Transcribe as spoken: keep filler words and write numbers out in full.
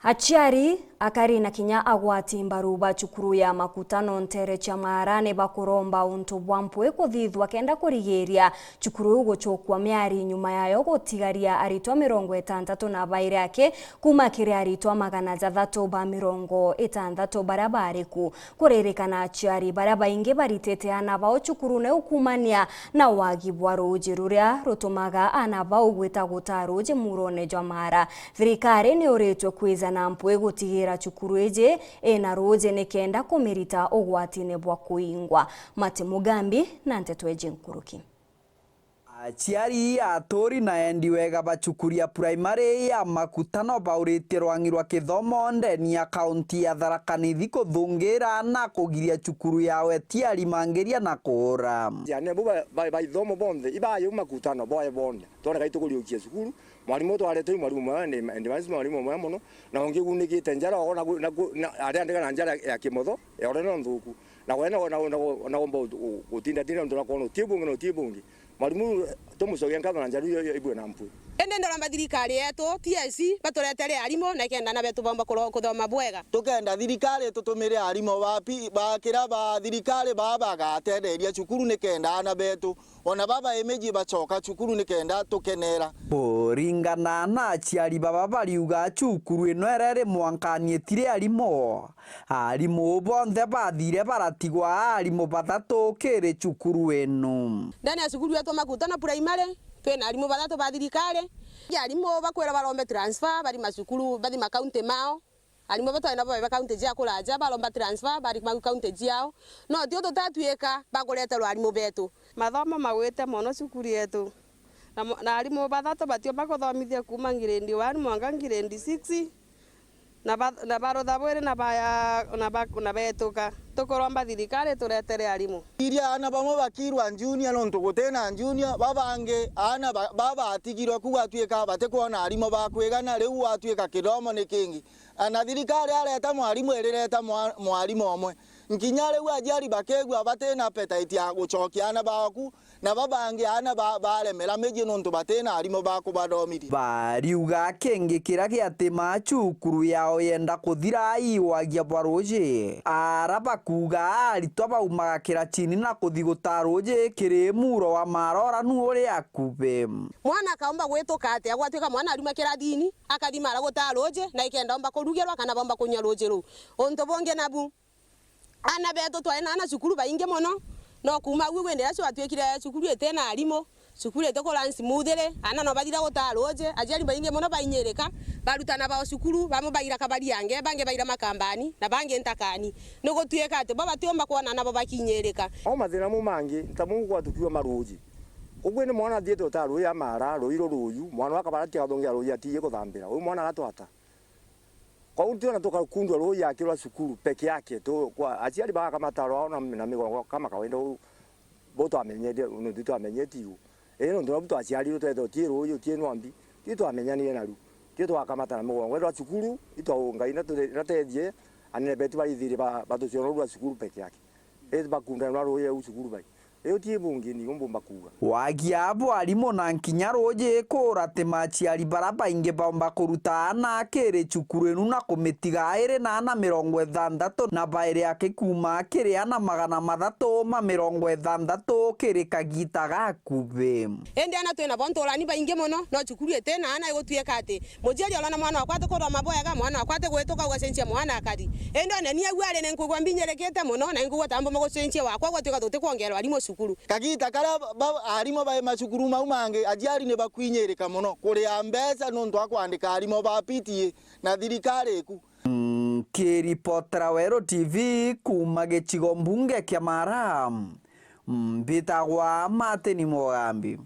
Aciari, akari na kinya agwati mbaru ba cukuru ya Makutano nteere cia Maara ni bakuromba untu bwa mpwi kuthithwa kenda kurigiiria cukuru iu gucukua miari nyuma yayo gutigaria aritwa mirongo itantatu na bairi aki kuuma kiri aritwa magana jathatu ba mirongo itantatu baria baari ku. Kuririkana aciari baria baingi baritite aana bao cukurune ukumania na wagi bwa ruuji ruria rutumaga aana bau gwita gutaa ruuji muurone jwa Maara. Thirikari ni uritwe kwija na mpwi gutigira cukuru iji ina ruuji nikenda kumirita ugwatine bwa kuingwa. Mati Mugambi na nteto iji nkuruki. Aciari, aturi na endi wega ba cukuru ya primary ya Makutano bauritie rwangi rwa kithomo ndeni ya kaunti ya Tharaka Nithi kuthungira na kugiria cukuru yao itiarimangiria na kuura. Ciana bu ba, ba, ba ithomo bonthe, ibaye u Makutano, boye bonthe. Twoneka itukuriukia cukuru, mwarimu twarete u mwarimu mwega, ndi, ndi mwarimu mwega mono, na ungi unikite njara, ona ku, na ku, na, aria andika na njara ya kimotho, ya urene nthuku. Na we na, na, na, na gomba u, u, gutinda tinda nontu na kwona uti bungi na uti bungi. Mwarimu, tumucokia nkatho na njaru iyo, iyo ibue na mpwi. Indi ndoromba thirikari yetu, T S C, baturetere arimu na ikenda aana betu baumba kuro-, kuthoma bwega. Tukenda thirikari itutumire arimu ba pi-, ba kira ba thirikari baa bagatetheria cukuru nikenda aana betu, ona baba imiji bacoka cukuru nikenda tukenera. Kuringana na aciari baba bariuga cukuru ino ireri mwankani itiri arimu. Arimu bonthe bathire baratigwa arimu bathatu kiri cukuru inu. Ndani ya cukuru yetu Makutano Primary, twina arimu bathatu ba thirikari. Arimu bakwira barombe transfer, bari macukuru, bathi makaunti mao. Arimu batwari nabo ba kaunti cia kuraja, baromba transfer, bari ma kaunti ciao. No tio tutatwika bakureterwa arimu betu. Mathomo magwite mono cukuru yetu. Na mo-, na arimu bathatu batiumba kuthomithia kuuma grade one mwanka grade six. Na ba-, na barutha bwiri na baya, na ba-, na betuka. Tukuromba thirikari turetere arimu. Iria aana bamwe bakirwa junior nontu gutina junior, babangi aana ba-, babatigirwe ku gwatwika batikwona arimu ba kwigana, riu gwatwika kithomo ni kingi. Na thirikari areta mwarimu irireta mwa-, mwarimu umwe. Nkinya riu aciari bakegua batina appetite ya gucokia aana bao ku, na babangi aana ba-, baremera miji nontu batina arimu ba kubathomithia. Bariuga kingi kiria giatimaa cukuru yao yenda kuthira iwagia bwa ruuji. Ara bakuuga aritwa baumaga kiracini na kuthi gutaa ruuji kiri muuro wa Maara uranu uri akubi. Mwana akaumba gwituka atia gwatwika mwana aruma kirathini, akathi Maara gutaa ruuji, na ikenda omba kurugirwa kana bomba kunyua ruuji ruu? Untu bungi nabu, aana betu twari na aana cukuru baingi mono, no kuuma au gwindiria cwatwikire cukuru itina arimu, cukuru itikura smoothly, aana no bathira gutaa ruuji, aciari baingi mono bainyirika, barutana bao cukuru, bamwe baira kabariange, bangi baira makambani, na bangi ntakani. Ni gutwika ati bo batiumba kwona nabo bakinyirika. O mathina mau mangi, ta mau gwatukiwa maruuji. Uguo ni mwana athiite utaa ruuji ya Maara, ruuji ruruyu, mwana wa kabaratia agathungira ruuji atiiji kuthambira. Uyu mwana agatwata. Kwou twona tukakundwa ruuji akirwa cukuru peke yake, tu-, kwa aciari bagakamata rwao na, na migongo kama kawaida uu, bo twamenyete, nontu twamenyete iu. Ii, nontu nabu twaciarirwe twethirwa uti ruuji, uti nombi, ti twamenyanire naru. Ti twakamata na migongo, ethirwa cukuru, itwa Ngai natuthethie, anene betu barithire ba-, batuciono rwa cukuru peke yake. Ii, bakundanwa ruuji au cukuru bai. Ii, uti bungi ni umbu mbakuuga. Wagia bwa arimu na nkinya ruuji kuuratima aciari bara baingi baumba kuruta aana kiri cukuru inu na kumitiga iri na aana mirongo ithanthatu na bairi aki kuuma kiri aana magana mathatu ma mirongo ithanthatu kiri kagiita gakubi. Indi aana twina bo nturani baingi mono, no cukuru itina aana igutwika ati muciari arona mwana wakwa atikuthoma bwega, mwana wakwa atigwituka ugacenjia mwana akathi. Indi ona ni au ari ni nkwigua mbinyirikite mono, na nkwigua ta mbumba gucenjia wakwa gwatuika tutikwongerwa arimu cukuru. Kagiita karia ba-, ba-, arimu bai macukuru mau mangi, aciari ni bakwinyirika mono kuria mbeca nontu wa kwandika arimu ba P T A na thirikari iku. Nkiripotera Weru T V kuuma gicigo mbunge kia Maara, mbitagwa Martin Mugambi.